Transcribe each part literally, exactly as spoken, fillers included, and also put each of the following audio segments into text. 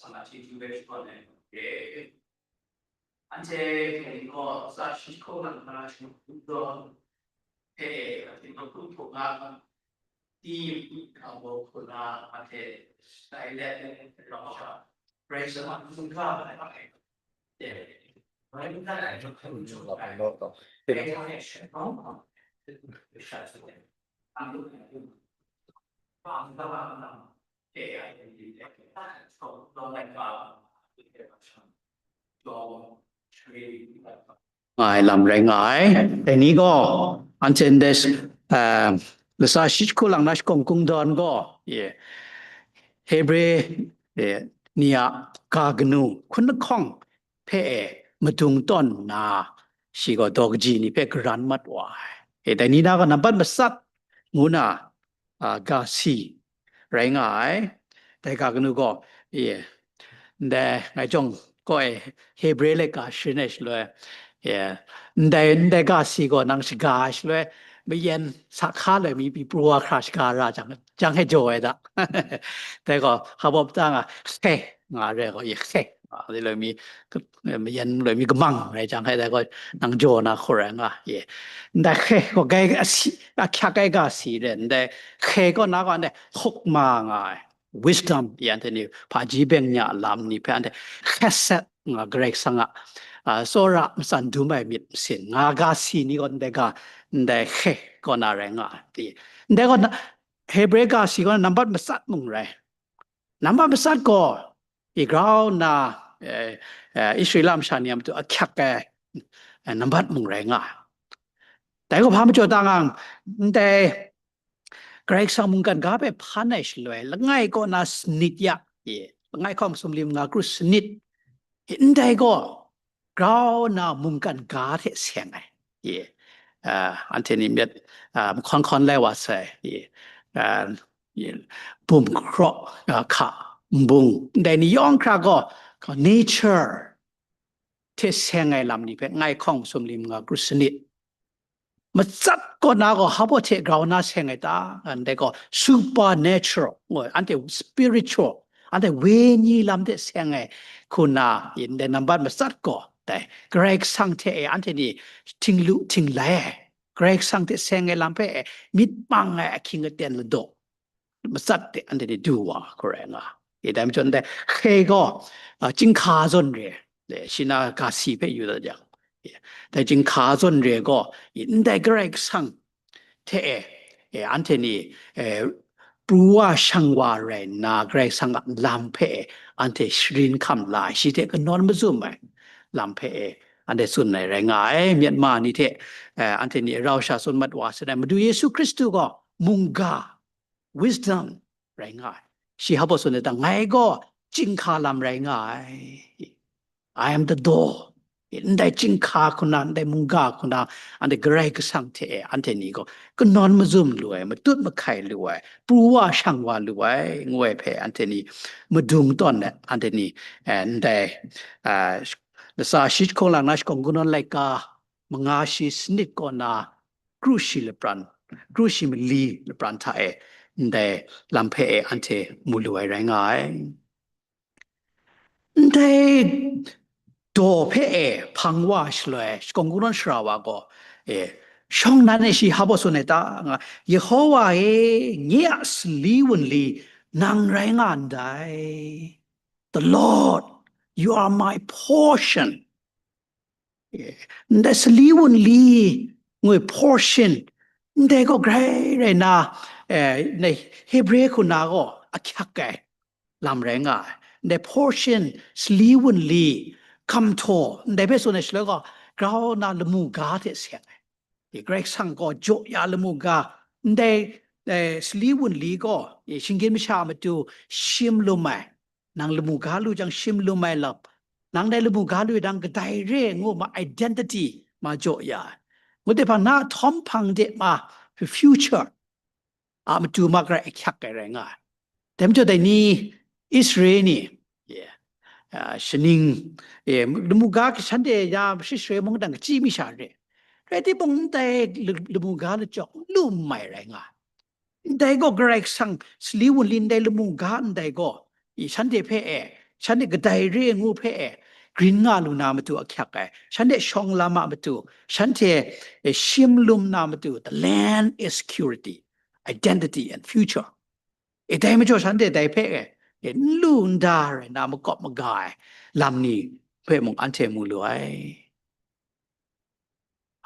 Anche, anche ko sa shi ko lang na shi ko he, anche ko ku ko ga ti ka bo ko na anche sai le lo sha. Praise the Lord. Ka ba ai. Nga ai lam rai nga ai. Dai ni gaw, anhte ndai, eh, lasa shi hku lang na shakawng kungdawn gaw, ye, Hebre, ye, ni a ga kanu hkun lahkawng hpe e madung tawn nna, shi gaw daw kaji ni hpe garan mat wa ai. E, dai ni na gaw nambat matsat ngu na, a, ga si rai nga ai. Dai ga kanu gaw, e, ndai ngai jawng gaw e Hebre laika sharin ai shaloi, e, ndai, ndai ga si gaw nang shaga ai shaloi, mayan sa hka loi mi pyi pru wa hkra shaga ra jang, jang he jaw ai da. Dai gaw, hpa baw pata nga, hke nga re gaw, ye hke nga, dai loi mi, ka-, mayan loi mi kamang rai jang, hkai dai gaw, nang jaw na hkawr ai nga, ye. Ndai hke gaw, gai asi, ahkyak ai ga si re, ndai hke gaw na gaw, ndai hkuk ma nga ai, wisdom, ye, anhte ni hpaji beng nya lam ni hpe, anhte hkye set nga, Karai Kasang a, a, tsawra matsan dum ai myit masin nga ga si ni gaw, ndai ga, ndai hke gaw na rai nga ai. Ndai gaw na, Hebre ga si gaw na nambat matsat mung rai. Nambat matsat gaw, i grau nna, eh, eh, Israela masha ni a matu ahkyak ai, eh, nambat mung rai nga ai. Dai gaw hpa majaw ta nga, ndai Karai Kasang mungkan ga hpe hpan ai shaloi, langai kaw na sanit ya, ye, langai hkawng masum lim nga kru sanit, ndai gaw grau nna mungkan ga hte seng ai, ye, ah, anhte ni myit, ah, mahkawn hkawn lai wa sai, ye, ah, ye, bum hkraw, ah, hka, nbung, ndai ni yawng hkra gaw, gaw nature hte seng ai lam ni hpe ngai hkawng masum lim nga kru sanit. Matsat kaw na gaw hpa baw hte grau nna seng ai ta? Ndai gaw supernatural, ngu ai, anhte spiritual, anhte wenyi lam hte seng ai hku na, ndai nambat matsat gaw, dai Karai Kasang hte e anhte ni htinglu htinglai ai, Karai Kasang hte seng ai lam hpe e myit mang ai ahkying aten ladaw matsat de anhte ni du wa hkru ai nga. E, dai majaw ndai hke gaw, a, chyinghka zawn re, e, shi na ga si hpe yu dat jang, e, dai chyinghka zawn re gaw, e, ndai Karai Kasang hte e, e, anhte ni, e, pru wa shang wa rai nna, Karai Kasang a lam hpe e, anhte sharin hkam la ai, shi hte kanawn mazum ai lam hpe e, anhte tsun ai rai nga ai. Myanmar ni hte, e, anhte ni rau sha tsun mat wa sai, Madu Yesu Hkristu gaw mungga, wisdom rai nga ai. Shi hpa baw tsun ai ta? Ngai gaw chyinghka lam rai nga ai. I am the door. Ndai chyinghka hku na, ndai mungga hku na, anhte Karai Kasang hte e anhte ni gaw kanawn mazum lu ai, matut mahkai lu ai, pru wa shang wa lu ai, ngu ai hpe anhte ni madung tawn ai, anhte ni, eh, ndai, ah, lasa shi hkawng lang na shakawng kungdawn laika manga shi sanit kaw na, kru shi lapran, kru shi mali lapran hta e, ndai lam hpe e anhte mu lu ai rai nga ai. Ndai daw hpe e hpang wa shaloi, shakawng kungdawn sara wa gaw, e, shawng nnan e shi hpa baw tsun ai ta? Nga, Yehowa e, nye a sali wunli nang rai nga ndai. The Lord, you are my portion. E, ndai sali wunli ngu ai portion, ndai gaw grai rai na, e, ndai Hebre hku na gaw ahkyak ai lam rai nga ai. Ndai portion, sali wunli, gumhtaw, ndai hpe tsun ai shaloi gaw, grau na lamu ga hte seng ai. E, Karai Kasang gaw jaw ya lamu ga, ndai, e, sali wunli gaw, e, shinggyim masha a matu shim lum ai, nang lamu ga lu jang shim lum ai lam, nang dai lamu ga lu yang kadai re ngu ma identity ma jaw ya ai. Ngut e hpang na htawm hpang de ma future a matu ma garai ahkyak ai rai nga ai. Dai majaw dai ni Israel ni, ye, a, shaning, ye, lamu ga shanhte ya share mung dang kachyi mi sha re. Rai timung, ndai lamu ga lachyawk n lu n mai rai nga ai. Ndai gaw Karai Kasang sali wunli ndai lamu ga ndai gaw, i shanhte hpe e, shanhte kadai re ngu hpe e, grin nga lu na matu ahkyak ai, shanhte shawng lam a matu, shanhte, eh, shim lum na matu, the land is security, identity and future. E, dai majaw shanhte dai hpe e, e, n lu n da rai na makawp maga ai lam ni hpe mung anhte mu lu ai.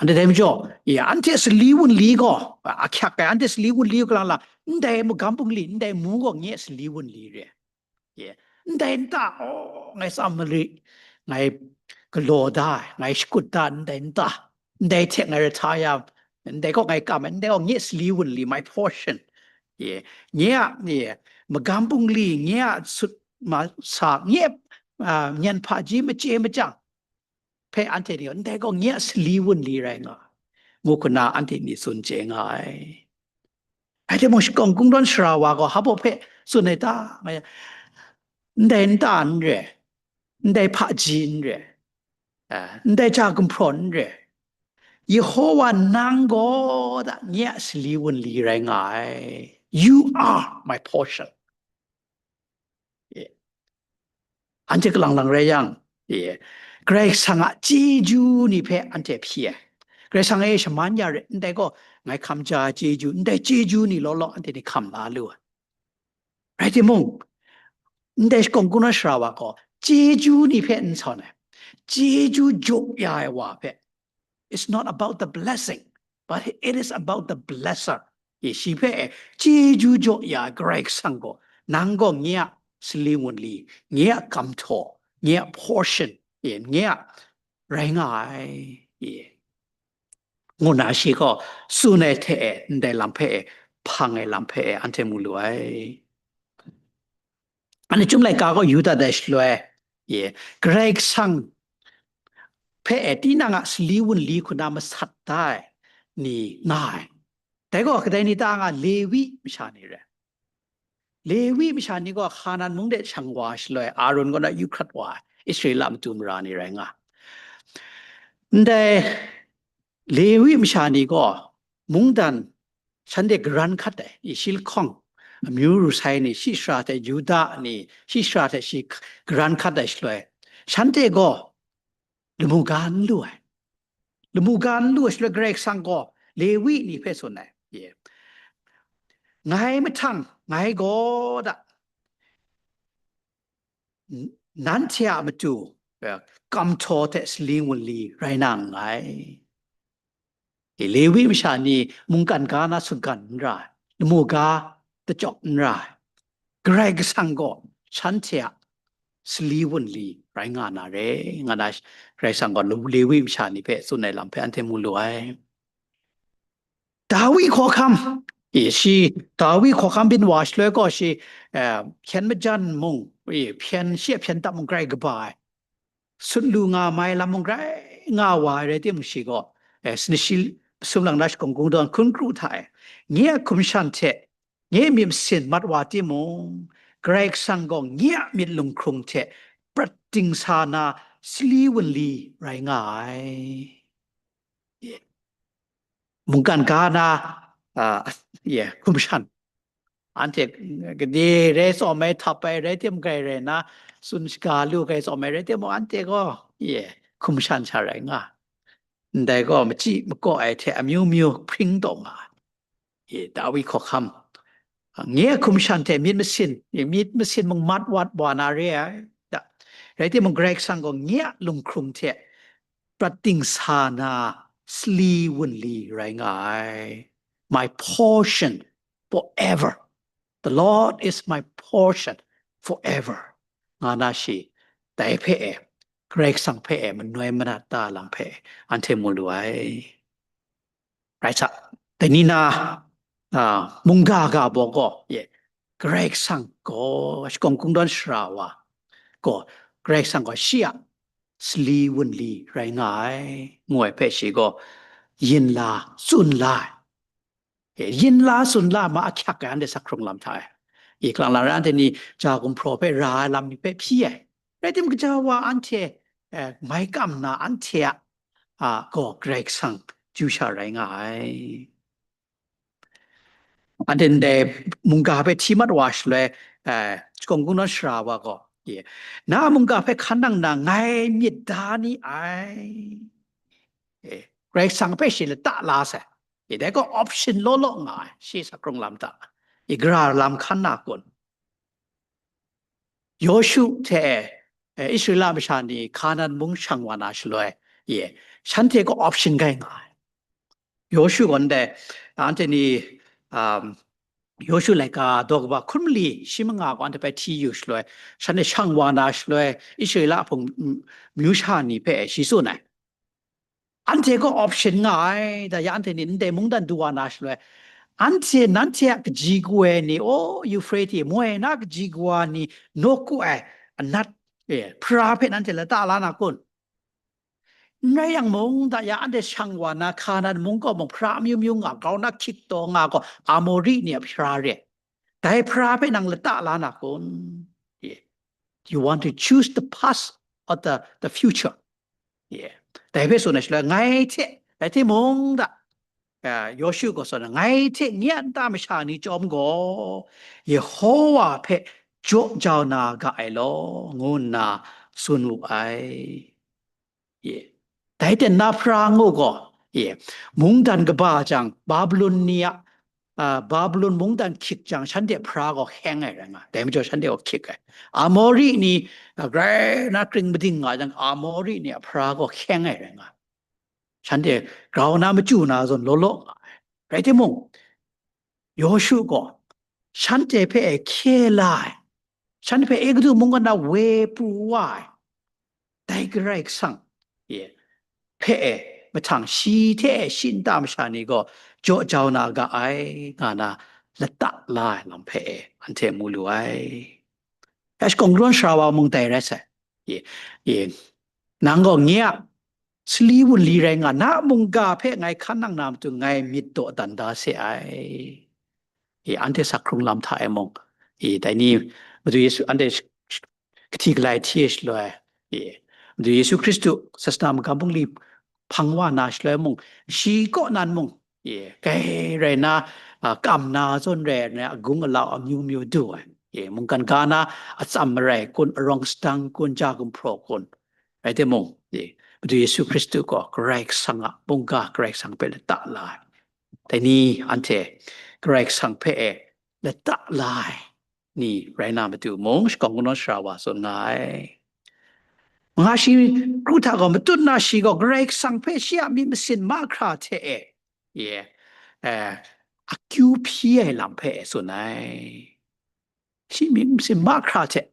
Anhte dai majaw, ya, anhte sali wunli gaw, a, ahkyak ai, anhte sali wunli gaw lang lang, ndai magam bungli, ndai mu gaw nye sali wunli re. Ye, ndai nta, oh, ngai tsam mali, ngai galaw da ai, ngai shakut da ai, ndai nta, ndai hte ngai rahtaya, ndai gaw ngai kam ai, ndai gaw nye sali wunli, my portion. Ye, nye a, ye, magam bungli, nye a sut ma sa, nye, a, nyan hpaji machye machyang, hpe anhte ni gaw, ndai gaw nye a sali wunli rai nga, ngu hku na anhte ni tsun chye nga ai. Rai timung, shakawn kungdawn sara wa gaw hpa baw hpe tsun ai ta? Nga yang, ndai nta n re, ndai hpaji n re, a, ndai ja gumhpraw n re, Yehowa nang gaw da nye a sali wunli rai nga ai. You are my portion. Anhte kalang lang rai yang, e, Karai Kasang a chyeju ni hpe anhte hpyi ai. Karai Kasang e shaman ya re, ndai gaw ngai hkam ja ai chyeju, ndai chyeju ni law law anhte ni hkam la lu ai. Rai timung, ndai shakawn kungdawn sara wa gaw, chyeju ni hpe n sawn ai, chyeju jaw ya ai wa hpe, it's not about the blessing, but it is about the blesser. Ye, shi hpe e, chyeju jaw ya ai Karai Kasang gaw, nang gaw nye a sali wunli, nye a kamhtaw, nye a portion, ye, nye a rai nga ai, ye, ngu na shi gaw tsun ai hte e, ndai lam hpe e, hpang ai lam hpe e, anhte mu lu ai. Anhte chyum laika gaw yu dat ai shaloi, ye, Karai Kasang hpe e tinang a sali wunli hku na masat da ai ni nga ai. Dai gaw kadai ni ta nga, Lewi masha ni rai. Lewi masha ni gaw Hkanan mung de shang wa shaloi, Aaron kaw na yu hkrat wa ai Israela matu mara ni rai nga. Ndai Lewi masha ni gaw mungdan shanhte garan hkat ai, i shi lahkawng, amyu ru sai ni, shi sara hte Yuda ni, shi sara hte shi garan hkat ai shaloi, shanhte gaw lamu ga n lu ai. Lamu ga n lu ai shaloi, Karai Kasang gaw Lewi ni hpe tsun ai, ye, ngai mahtang, ngai gaw da, n-, nanhte a matu, eh, kamhtaw hte sali wunli rai na nngai. E, Lewi masha ni mungkan ga na sutgan n ra ai, lamu ga dachyawk n ra ai, Karai Kasang gaw shanhte a sali wunli rai nga na re, nga na Karai Kasang gaw Lewi masha ni hpe tsun ai lam hpe anhte mu lu ai. Dawi hkawhkam, e, shi, Dawi hkawhkam byin wa shaloi gaw shi, eh, hpyen majan mung, e, hpyen, shi a hpyen tap mung grai kaba ai, sut lu nga mai lam mung grai nga wa ai rai timung, shi gaw, eh, sumlang na shakawn kungdawn hkun kru hta e, nye a hkum shan hte nye myit masin mat wa timung, Karai Kasang gaw nye a myit lunghkrung hte prat dingsa na sali wunli rai nga ai. Ye. Mungkan ga na, a, ye, hkum shan. Anhte gade rai tsawm ai, htap ai rai tim, grai rai na, tsun shaga lu ai tsawm ai rai timung, anhte gaw, ye, hkum shan sha rai nga. Ndai gaw machyi makaw ai hte amyu myu hpring taw nga ai. Ye, Dawi hkawhkam. Nye a hkum shan hte myit masin, ye, myit masin mung mat wat wa na re ai. Da. Rai timung, Karai Kasang gaw nye a lunghkrung hte prat dingsa na sali wunli rai nga ai. My portion forever. The Lord is my portion forever, nga na shi, dai hpe e, Karai Kasang hpe e manoi manat da lam hpe e, anhte mu lu ai. Rai sa, dai ni na, a, mungga ga baw gaw, ye, Karai Kasang gaw shakawn kungdawn sara wa gaw, Karai Kasang gaw shi a sali wunli rai nga ai, ngu ai hpe shi gaw yin la, tsun la ai. E, yin la, tsun la, ma ahkyak ai, anhte sak hkrung lam hta e. I kalang lang rai, anhte ni ja gumhpraw hpe ra ai lam ni hpe hpyi ai. Rai timung, gaja wa anhte, e, mai kam na anhte a, a, gaw Karai Kasang chyu sha rai nga ai. Anhte ndai mungga hpe hti mat wa shaloi, e, shakawn kungdawn sara wa gaw, Ye. Na mungga hpe hkan nang na ngai myit da ni ai. E, Karai Kasang hpe shi lata la sai. E, dai gaw option law law nga ai, shi sa hkrung lam ta. E, gara lam hkan na kun. Yawshu hte e, Israela masha ni Hkanan mung shang wa na shaloi, ye, shanhte gaw option gai nga ai. Yawshu gaw ndai, anhte ni, um, Yawshu laika daw kaba hkun mali shi manga gaw anhte bai hti yu shaloi, shanhte shang wa na shaloi, Israela hpung, mm, myu sha ni hpe shi tsun ai. Anhte gaw option nga ai, da ya anhte ni ndai mungdan du wa na shaloi, anhte, nanhte a kaji kawa ni, o Eufrate moi na kaji kawa ni, nawku ai anat, e, hpara hpe nanhte lata la na kun? N rai yang mung, da ya anhte shang wa na Hkanan mung kaw mung hpara amyu myu nga, grau na hkyik taw nga gaw Amori ni a hpara re. Dai hpara hpe nang lata la na kun? Ye. You want to choose the past or the, the future? Ye. Dai hpe tsun ai shaloi, ngai hte, rai timung da, a, Yawshu gaw tsun ai, ngai hte nye a nta masha ni chyawm gaw, Yehowa hpe jaw jau na ga ai law, ngu nna tsun wu ai. Ye. Dai ten na hpara ngu gaw, ye, mungdan kaba jang, Babilon ni a, a, Babilon mungdan hkyik jang, shanhte hpara gaw hkyeng ai rai nga, dai majaw shanhte gaw hkyik ai. Amori ni, a, grai na kring mading nga jang, Amori ni a hpara gaw hkyeng ai rai nga. Shanhte grau na machyu na zawn law law nga ai. Rai timung, Yawshu gaw shanhte hpe e hkye la ai, shanhte hpe Egutu mungkan na we pru wa ai, dai Karai Kasang, ye, hpe e mahtang shi hte e shi nta masha ni gaw jaw jau na ga ai, nga na lata la ai lam hpe e anhte mu lu ai. Ya shakawn kungdawn sara wa mung dai rai sai. Ye, ye, nang gaw nye a sali wunli rai nga, na mungga hpe ngai hkan nang na matu ngai myit dawdan da se ai. E, anhte sa hkrung lam hta e mung, e, dai ni, Madu Yesu, anhte sh-, sh-, kahti galai hti e shaloi, e, Madu Yesu Hkristu sasana magam bungli hpang wa na shaloi mung, shi kaw nan mung, e, kai rai na, a, kam na zawn rai na, agung alau amyu myu du ai, e, mungkan ga na atsam marai kun, arawng sadang kun, ja gumhpraw kun, rai timung, e, Madu Yesu Hkristu gaw Karai Kasang a mungga, Karai Kasang hpe lata la ai. Dai ni anhte Karai Kasang hpe e lata la ai ni rai na matu mung, shakawn kungdawn sara wa tsun nga ai. Manga shi kru hta gaw matut na shi gaw Karai Kasang hpe shi a myit masin mahkra hte e, ye, e, akyu hpyi ai lam hpe e tsun ai. Shi myit masin mahkra hte,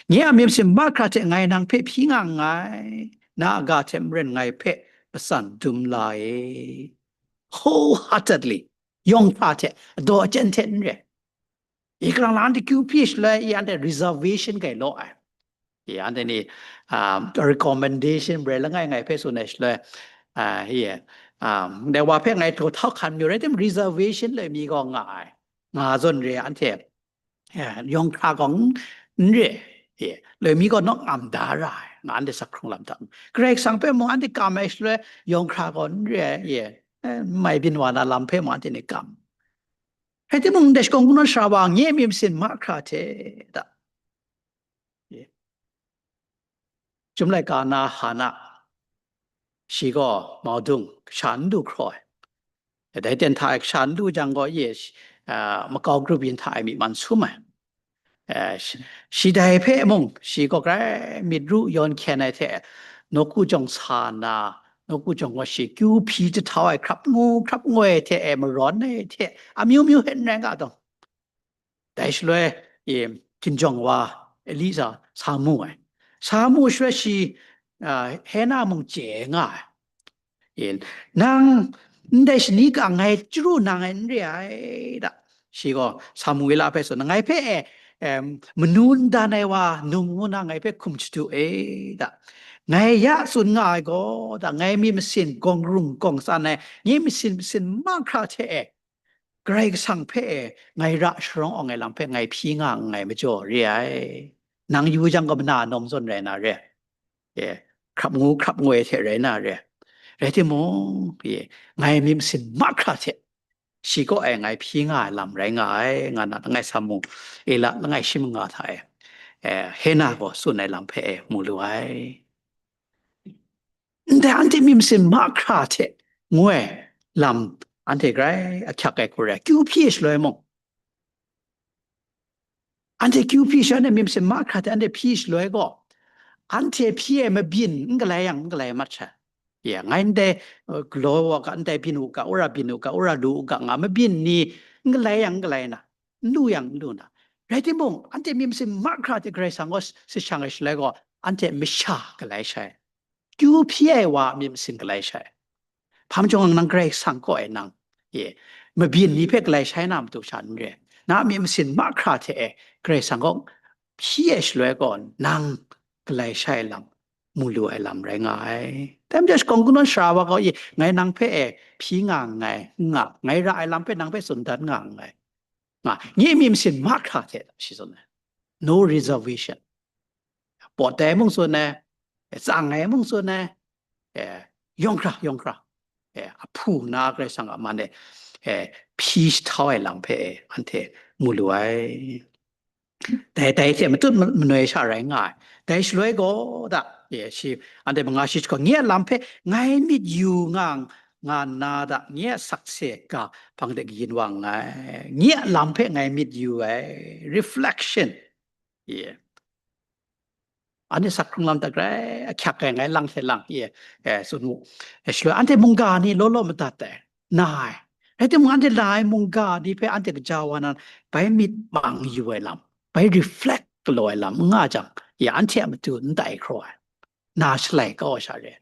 nye a myit masin mahkra hte ngai nang hpe hpyi nga nngai, na a ga hte maren ngai hpe matsan dum la e. Wholeheartedly, yawng hkra hte, adaw achyen hte n re. I kalang lang anhte kyu hpyi shaloi, i anhte reservation gai law ai. I anhte ni, um, recommendation marai langai ngai hpe tsun ai shaloi, ah, i, um, dai wa hpe ngai htaw hkan mayu rai tim, reservation loi mi gaw nga ai. Nga zawn re anhte, eh, yawng hkra gaw n, n re, ye, loi mi gaw nawk ngam da ra ai, nga anhte sa hkrung lam hta. Karai Kasang hpe mung anhte kam ai shaloi, yawng hkra gaw n re ai, ye, eh, mai byin wa na lam hpe mung anhte ni kam. Rai timung, ndai shakawn kungdawn sara wa, nye myit masin mahkra hte da. Ye. Chyum laika na Hana, shi gaw maudung kasha n du hkraw ai. Dai ten hta e kasha n du jang gaw, ye, shi, a, makau grup yin hta e myi man sum ai. Eh, shi, shi dai hpe mung, shi gaw grai myit ru yawn hkyen ai hte, nawku jawng sa nna, nawku jawng gaw shi kyu hpyi jahtau ai hkrap ngu hkrap ngoi hte e marawn ai hte, amyu myu hte n rai nga dawng. Dai shaloi, e, hkinjawng wa Elisa sa mu ai. Sa mu shaloi shi, a, Hena mung chye nga ai. Yin, nang ndai shani ka ngai chyaru nang ai n re ai da. Shi gaw Samuela hpe tsun, ngai hpe, em, manu n dan ai wa num ngu na ngai hpe hkum shadu e da. Ngai ya tsun nga ai gaw da, ngai myit masin gawng rung gawng tsan ai, nye masin masin mahkra hte e, Karai Kasang hpe e ngai ra sharawng awng ai lam hpe ngai hpyi nga nngai majaw re ai. Nang yu jang gaw mana nawng zawn rai na re. Ye, hkrap ngu hkrap ngoi hte rai na re. Rai timung, ye, ngai myit masin mahkra hte shi kaw e ngai hpyi nga ai lam rai nga ai, nga na langai Samuela langai shi manga hta e. eh, Hena gaw tsun ai lam hpe e mu lu ai. Ndai anhte myit masin mahkra hte ngu ai lam anhte grai ahkyak ai hku re ai, kyu hpyi shaloi mung, anhte kyu hpyi shaloi, anhte myit masin mahkra hte anhte hpyi shaloi gaw, anhte hpyi ai mabyin n galai yang n galai mat sha. Ya, ngai ndai, uh, galaw wa ga, ndai byin u ga, wora byin u ga, wora lu u ga nga mabyin ni n galai yang n galai na, n lu yang n lu na. Rai timung, anhte myit masin mahkra hte Karai Kasang gaw si shang ai shaloi gaw, anhte masha galai sha ai. Kyu hpyi ai wa a myit masin galai sha ai. Hpa majaw nang Karai Kasang kaw e nang, ye, mabyin ni hpe galai sha ai na matu sha n re. Na a myit masin mahkra hte e Karai Kasang kaw hpyi ai shaloi gaw, nang galai sha ai lam, mu lu ai lam rai nga ai. Dai majaw, shakawn kungdawn sara wa gaw, ye, ngai nang hpe e hpyi nga nngai, n nga, ngai ra ai lam hpe nang hpe tsun dat nga nngai. Nga, nye myit masin mahkra hte shi tsun ai. No reservation. Pawt ai mung tsun ai, tsang ai mung tsun ai, eh, yawng hkra, yawng hkra, eh, ahpu na Karai Kasang a man e, eh, hpyi jahtau ai lam hpe, eh, anhte mu lu ai. Dai, dai hte matut ma-, manoi sha rai nga ai. Dai shaloi gaw, da, eh, shi, anhte manga shi jahkawng, nye a lam hpe ngai myit yu nga, nga nna da, nye a sakse ga hpang de kayin wa nngai. Nye a lam hpe ngai myit yu ai. Reflection. Ye. Anhte sak hkrung lam hta grai ahkyak ai, ngai lang hte lang, ye, eh, tsun mu. Eh, shaloi anhte mungga ni law law madat ai, na ai. Rai timung, anhte na ai mungga ni hpe anhte kaja wa na, bai myit mang yu ai lam, bai reflect galaw ai lam n nga jang, ye, anhte a matu n tai hkraw ai, na shalai kau ai sha re,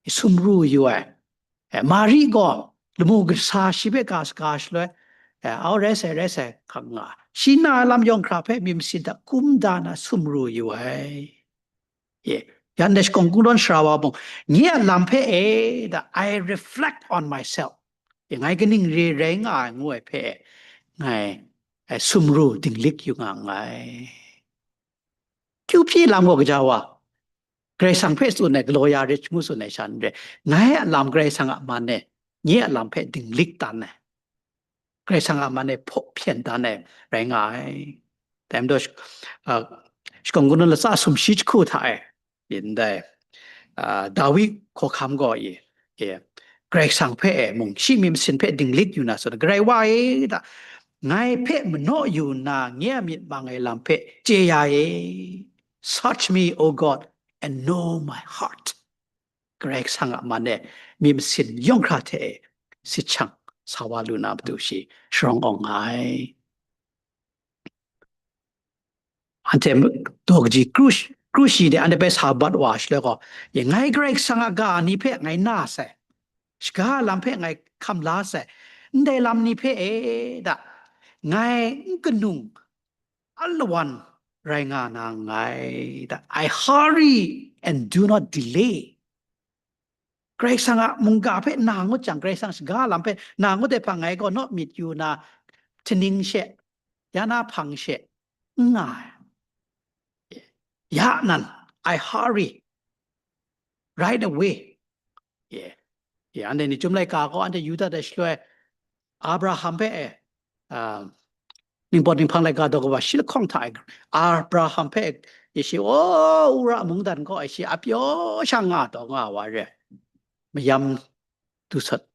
sumru yu ai. Eh, Mari gaw lamu kasa shi hpe ga saga shaloi, eh, au, rai sai, rai sai, hkang nga. Shi na ai lam yawng hkra hpe myit masin hta kum da na sumru yu ai. Ye, yan de shakawn kungdawn sara wa mung, nye a lam hpe e, da, I reflect on myself. Ye, ngai kaning re rai nga ai ngu ai hpe, ngai, eh, sumru dinglik yu nga nngai. Kyu hpyi lam gaw kaja wa, Karai Kasang hpe tsun ai, galaw ya rit ngu tsun ai sha n re. Ngai a lam Karai Kasang a man e, nye a lam hpe dinglik dan ai, Karai Kasang a man e hpaw hpyen dan ai rai nga ai. Dai majaw, sh-, a, shakawn kungdawn latsa sumshi jahku hta e, ndai, a, Dawi hkawhkam gaw, e, e, Karai Kasang hpe e mung, shi myit masin hpe dinglik yu na tsun, Karai wa e, da, ngai hpe manaw yu nna, nye a myit mang ai lam hpe chye ya e. Search me, O God, and know my heart. Karai Kasang a man e myit masin yawng hkra hte e sit shang sa wa lu na matu shi sharawng awng nga ai. Anhte daw kaji kru sh-, kru shi de anhte bai sa bat wa shaloi gaw, ye, ngai Karai Kasang a ga ni hpe ngai na sai, shaga lam hpe ngai hkam la sai, ndai lam ni hpe e, da, ngai n kanung alawan rai nga na nngai, da, I hurry and do not delay. Karai Kasang a mungga hpe na ngut jang, Karai Kasang shaga lam hpe na ngut ai hpang ngai gaw naw myit yu na, htaning she, ya na hpang she, n nga ai. Ya nan, I hurry, right away. Ye, ye, anhte ni chyum laika gaw anhte yu dat ai shaloi, Abraham hpe e, a, ningpawt ninghpang laika daw kaba shi lahkawng hta e, Abraham hpe e, ye shi, o, Ura mungdan kaw e shi a pyaw sha nga taw nga wa re, mayam du sat,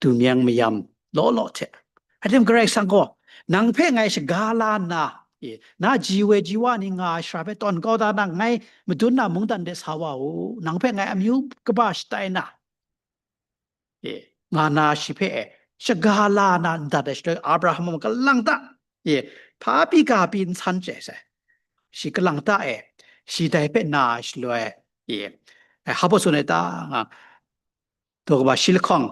du myang mayam law law hte. Rai tim, Karai Kasang gaw, nang hpe ngai shaga la nna, e, na ji woi ji wa ni nga ai sara hpe tawn kau da na, ngai madun na mungdan de sa wa u, nang hpe ngai amyu kaba shatai na, e, nga na shi hpe e, shaga la na ndat ai shaloi, Abraham gaw kalang ta, e, hpa pyi ga pyi n san chye sai. Shi kalang ta e, shi dai hpe na ai shaloi, e, e, hpa baw tsun ai ta, nga, daw kaba shi lahkawng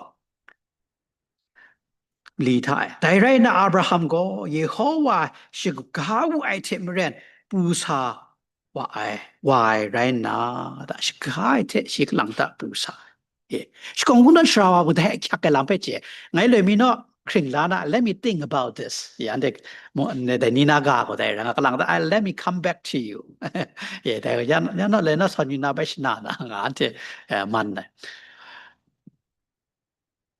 li hta e. Dai rai nna, Abraham gaw Yehowa shaga wu ai hte maren, pru sa wa ai, wa ai rai nna, da, shaga ai hte shi kalang ta pru sa ai. E, shakawn kungdawn sara wa mung dai ahkyak ai lam hpe chye. Ngai loi mi naw hkring la na, let me think about this. Ya, anhte mu-, ne, dai ni na ga gaw dai rai nga, kalang ta, "I, let me come back to you." E, dai ya, ya naw lai na sawn yu na bai shana na, nga anhte, e, man ai.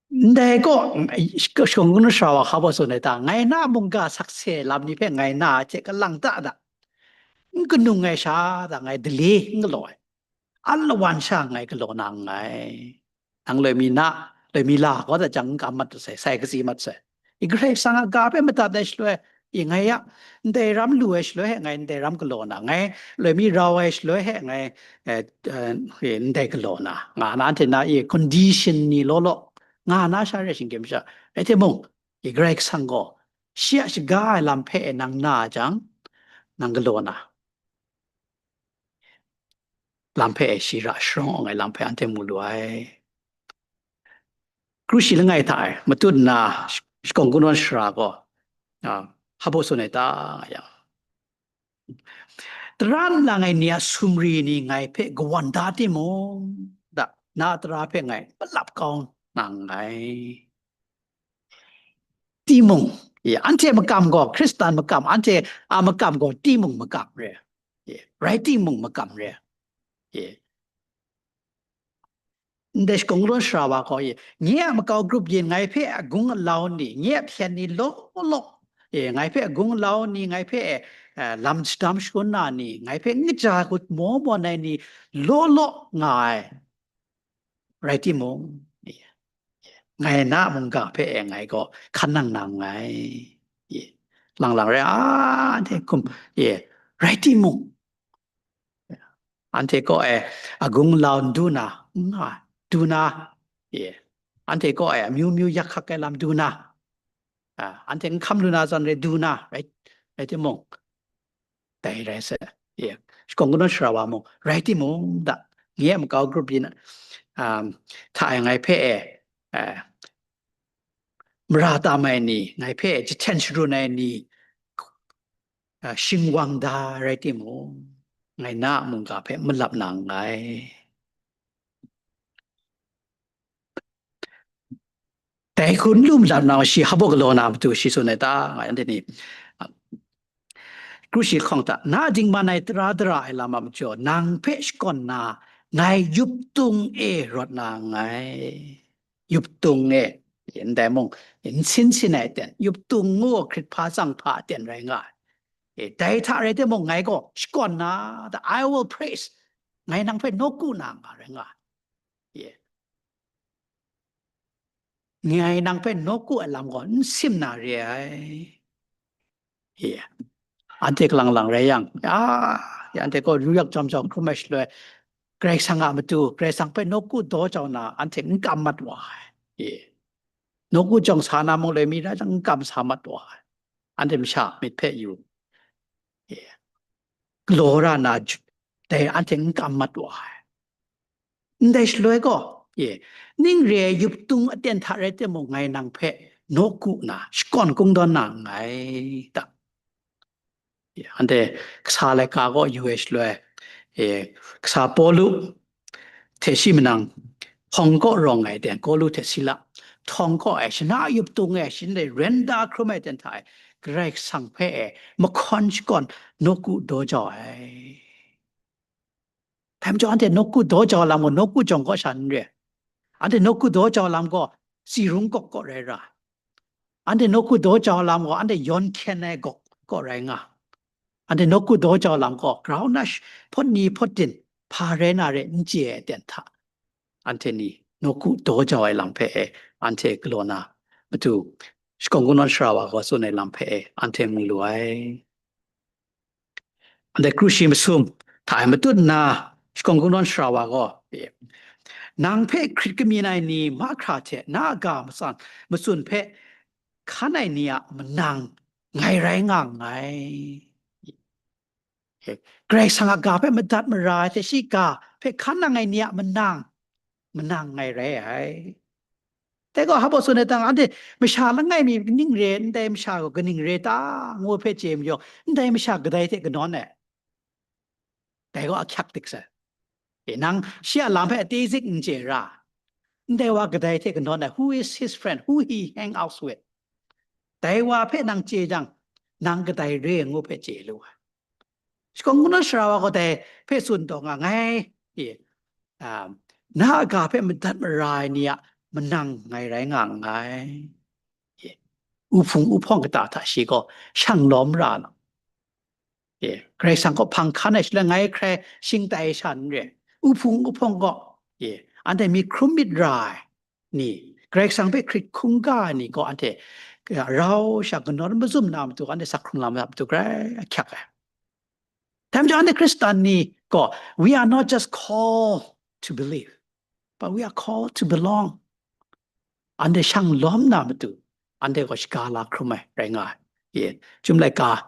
Ndai gaw, shakawn kungdawn sara wa hpa baw tsun ai ta, ngai na mungga sakse lam ni hpe ngai na ai hte kalang ta da. n kanung ai sha ta ngai dale n galaw ai, alawan sha ngai galaw na nngai. Nang loi mi na, loi mi la, kaw da jang n kam mat sai, sai katsi mat sai. I Karai Kasang a ga hpe madat ai shaloi, i ngai ya, ndai ram lu ai shaloi he ngai ndai ram galaw na, ngai loi mi rau ai shaloi he ngai, eh, eh, ndai galaw na, nga na, anhte na i condition ni law law, nga na sha rai shinggyim sha, rai timung, i Karai Kasang gaw, shi a shaga ai lam hpe nang na jang, nang galaw na. Lam hpe shi ra sharawng ai lam hpe anhte mu lu ai. Kru shi langai hta e matut nna sh-, shakawn kungdawn sara gaw, a, hpa baw tsun ai ta, nga yang, tara nlang ai ni a sumri ni ngai hpe kawan da timung, da, na tara hpe ngai malap kau na nngai. Timung, ya, anhte makam gaw, Hkristan makam, anhte a makam gaw timung makam re. Ya, rai timung makam re. Ya. Ndai shakawn kungdawn sara wa gaw, ya, nye a makau grup yin ngai hpe agung alau ni, nye a hpyen ni law law, ya, ngai hpe agung alau ni, ngai hpe, eh, lam shadam shangun na ni, ngai hpe n kaja hkut maw mawn ai ni law law nga ai. Rai timung, ngai na mungga hpe e ngai gaw hkan nang na nngai. Lang lang rai, a, anhte hkum, e, rai timung, anhte kaw e agung lau n du na, n nga, du na, e, anhte kaw e amyu myu yak hkak ai lam du na, a, anhte n hkam lu na zawn rai du na, rai, rai timung, dai rai sai, e, shakawn kungdawn sara wa mung, rai timung, da, nye a makau grup yin, um, hta e ngai hpe e, e, mara tam ai ni, ngai hpe e jahten sharun ai ni, a, shingwang da rai timung, ngai na a mungga hpe malap na nngai. Dai hku n lu malam na shi hpa baw galaw na matu shi tsun ai ta, nga anhte ni, kru shi lahkawng hta, na dingman ai tara dara ai lam a majaw, nang hpe shakawn na, ngai yup tung e rawt na nngai. Yup tung e, ndai mung, nsin sin ai aten, yup tung ngu hkrit hpa tsang hpa aten rai nga ai. E, dai hta rai timung, ngai gaw shakawn na, the, I will praise, ngai nang hpe nawku na nga rai nga ai. Ye. Ngai nang hpe nawku ai lam gaw n sim na re ai. Ye. Anhte kalang lang rai yang, ya, ya, anhte gaw ru yak jam jau hkrum ai shaloi, Karai Kasang a matu, Karai Kasang hpe nawku daw jau na, anhte n kam mat wa ai. Ye. Nawku jawng sa na mung loi mi ra jang, n kam sa mat wa ai. Anhte masha myit hpe yu. Ye. Galaw ra na, dai anhte n kam mat wa ai. Ndai shaloi gaw, ye, ning re ai yup tung aten hta rai timung, ngai nang hpe nawku na, shakawn kungdawn na nngai ta. Ye, anhte kasa laika gaw yu ai shaloi, ye, kasa Pawlu hte shi manang, hpawng kaw rawng ai ten, Pawlu hte Sila, hpawng kaw e, shana yup tung e, shin de ren da hkrum ai ten hta e, Karai Kasang hpe e, mahkawn shakawn nawku daw jau ai. Dai majaw anhte nawku daw jau lam gaw nawku jawng kaw sha n re. Anhte nawku daw jau lam gaw tsi rung gawk kaw rai ra. Anhte nawku daw jau lam gaw anhte yawn hkyen ai gawk kaw rai nga. Anhte nawku daw jau lam gaw grau na sh-, hpawt ni hpawt din hpa rai na re n chye ai aten hta, anhte ni nawku daw jau ai lam hpe e, anhte galaw na matu, shakawn kungdawn sara wa gaw tsun ai lam hpe e, anhte mu lu ai. Anhte kru shi masum hta e matut nna, shakawn kungdawn sara wa gaw, nang hpe hkrit kamyin ai ni mahkra hte na a ga matsan matsun hpe hkan ai ni a manang ngai rai nga nngai. Karai Kasang a ga hpe madat mara ai hte shi ga hpe hkan nang ai ni a manang, manang ngai rai ai. Dai gaw, hpa baw tsun ai ta, anhte masha langai mi ning re, ndai masha gaw kaning re ta, ngu hpe chye majaw, ndai masha kadai hte kanawn ai. Dai gaw ahkyak dik sai. E, nang shi a lam hpe a tei zik n chye ra. Ndai wa kadai hte kanawn ai, who is his friend, who he hang out with? Dai wa hpe nang chye jang, nang kadai re ngu hpe chye lu ai. Shakawn kungdawn sara wa gaw dai hpe tsun taw nga, ngai, e, a, na a ga hpe madat mara ai ni a manang ngai rai nga nngai. E, uhpung uhpawng kata hta shi gaw shang lawm ra na. E, Karai Kasang kaw hpang hkan ai shaloi ngai hkrai shing tai sha n re. Uhpung uhpawng kaw, e, anhte myit hkrum myit ra ai ni, Karai Kasang hpe hkrit hkungga ai ni gaw anhte, e, rau sha kanawn mazum na matu, anhte sak hkrung lam na matu grai ahkyak ai. Dai majaw anhte Hkristan ni gaw, we are not just called to believe, but we are called to belong. Anhte shang lawm na matu, anhte gaw shaga la hkrum ai rai nga ai. Ye, Chyum laika,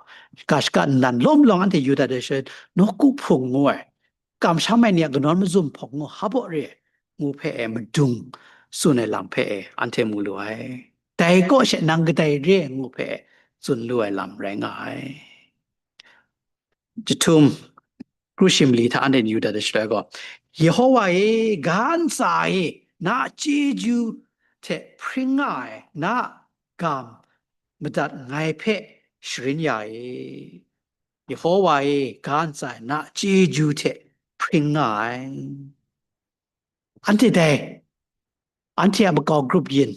ga shaka nnan lawm lawng anhte yu dat ai shaloi, nawku hpung ngu ai, kamsham ai ni a kanawn mazum hpawng ngu hpa baw re ai, ngu hpe e madung tsun ai lam hpe e anhte mu lu ai. Dai kaw she nang kadai re ai ngu hpe e tsun lu ai lam rai nga ai. Jahtum kru shi mali hta anhte yu dat ai shaloi gaw, Yehowa e, ga ntsa e, na a chyeju hte hpring nga ai, na a ga madat ngai hpe sharin ya e. Yehowa e, ga ntsa e, na a chyeju hte hpring nga ai. Anhte dai, anhte a makau grup yin,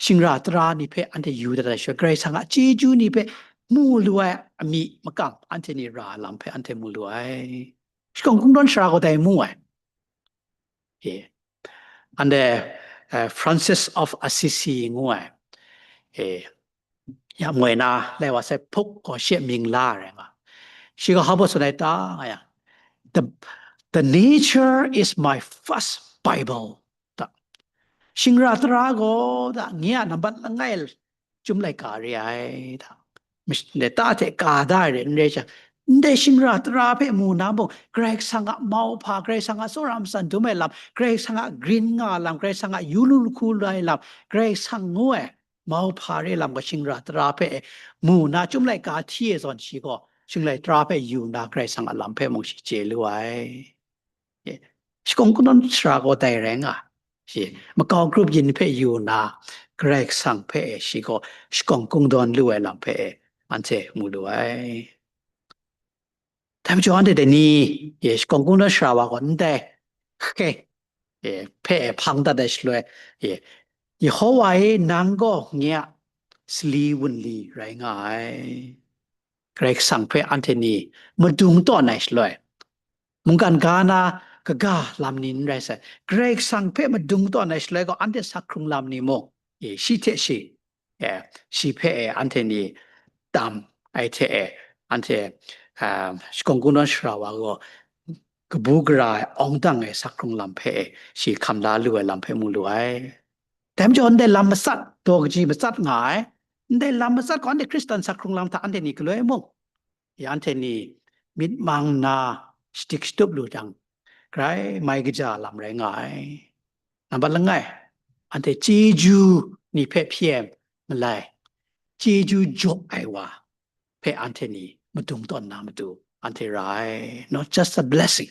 shingra tara ni hpe anhte yu dat ai shaloi, Karai Kasang a chyeju ni hpe mu lu ai amying makam, anhte ni ra ai lam hpe anhte mu lu ai. Shakawn Kungdawn Sara gaw dai mu ai. E, anhte, eh, Francis of Assisi ngu ai, e, ya moi na lai wa sai hpuk gaw shi a mying la ai rai nga. Shi gaw hpa baw tsun ai ta nga yang, the, the nature is my first Bible. Ta. Shingra tara gaw ta, nye a nambat langai Chyum laika re ai ta. Mish-, ne ta hte ka da ai re, n rai sha, ndai shingra tara hpe mu na mung, Karai Kasang a mauhpa, Karai Kasang a tsawra matsan dum ai lam, Karai Kasang a grin nga lam, Karai Kasang a yu lu lahku lu ai lam, Karai Kasang ngu ai mauhpa re lam gaw shingra tara hpe mu na Chyum laika hti e zawn shi gaw, shingra tara hpe yu na Karai Kasang a lam hpe mung shi chye lu ai. E, Shakawn Kungdawn Sara gaw dai rai nga. Shi, makau grup yin hpe yu na, Karai Kasang hpe e shi gaw shakawn kungdawn lu ai lam hpe e anhte mu lu ai. Dai majaw anhte dai ni, e, Shakawn Kungdawn Sara wa gaw ndai, hke, e, hpe e hpang dat ai shaloi, e, Yehowa e, nang gaw nye a sali wunli rai nga ai. Karai Kasang hpe anhte ni madung tawn ai shaloi, mungkan ga na kaga lam ni n rai sai, Karai Kasang hpe madung tawn ai shaloi gaw, anhte sak hkrung lam ni mung, e, shi hte shi, e, shi hpe e anhte ni tam ai hte e, anhte, a, Shakawn Kungdawn Sara wa gaw kabu gara ai, awng dang ai sak hkrung lam hpe e shi hkam la lu ai lam hpe mu lu ai. Dai majaw, ndai lam matsat, daw kaji matsat nga ai, ndai lam matsat gaw anhte Hkristan sak hkrung lam hta anhte ni galoi mung, ya anhte ni myit mang nna shadik shatup lu jang, grai mai kaja lam rai nga ai. Nambat langai, anhte chyeju ni hpe hpyi ai malai, chyeju jaw ai wa hpe anhte ni madung tawn na matu anhte ra ai. Not just a blessing,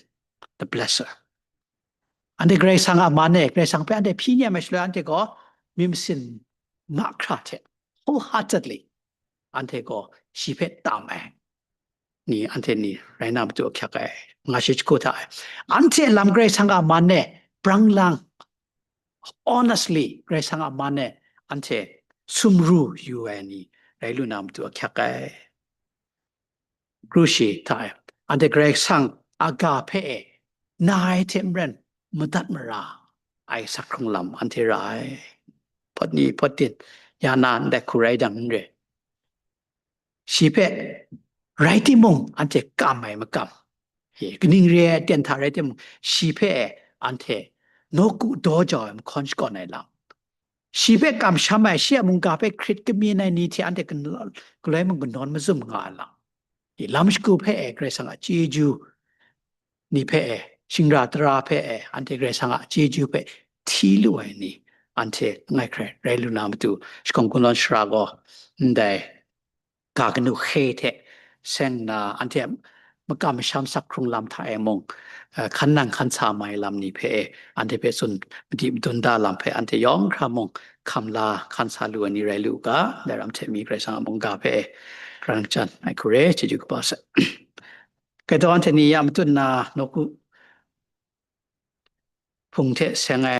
the blesser. Anhte Karai Kasang a man e, Karai Kasang hpe anhte hpyi nem ai shaloi, anhte gaw myit masin mahkra hte wholeheartedly anhte gaw shi hpe tam ai ni, anhte ni rai na matu ahkyak ai, nga shi jahku hta e. Anhte lam Karai Kasang a man e brang lang, honestly, Karai Kasang a man e anhte sumru yu ai ni rai lu na matu ahkyak ai. Kru shi hta e, anhte Karai Kasang a ga hpe e, na ai hte maren madat mara ai sak hkrung lam anhte ra ai. Hpawt ni hpawt din, ya na ndai hku rai dang n re. Shi hpe rai timung, anhte kam ai makam, e, kaning re ai aten hta rai timung, shi hpe e anhte nawku daw jau ai mahkawn shakawn ai lam, shi hpe kamsham ai, shi a mungga hpe hkrit kamyin ai ni hte anhte gala-, galoi mung kanawn mazum nga ai lam, e, lam shagu hpe e Karai Kasang a chyeju ni hpe e, shingra tara hpe e, anhte Karai Kasang a chyeju hpe hti lu ai ni, anhte langai hkrai rai lu na matu, Shakawn Kungdawn Sara gaw ndai ga kanu hkye hte seng nna, anhte makam masham sak hkrung lam hta e mung, eh, hkan nang hkan sa mai lam ni hpe e, anhte hpe tsun madi madun da lam hpe, anhte yawng hkra mung hkam la hkan sa lu ai ni rai lu u ga, dai ram hte mi Karai Kasang a mungga hpe e, grang chyan ai hku re, chyeju kaba sai. Gaitaw anhte ni ya matut nna nawku hpung hte seng ai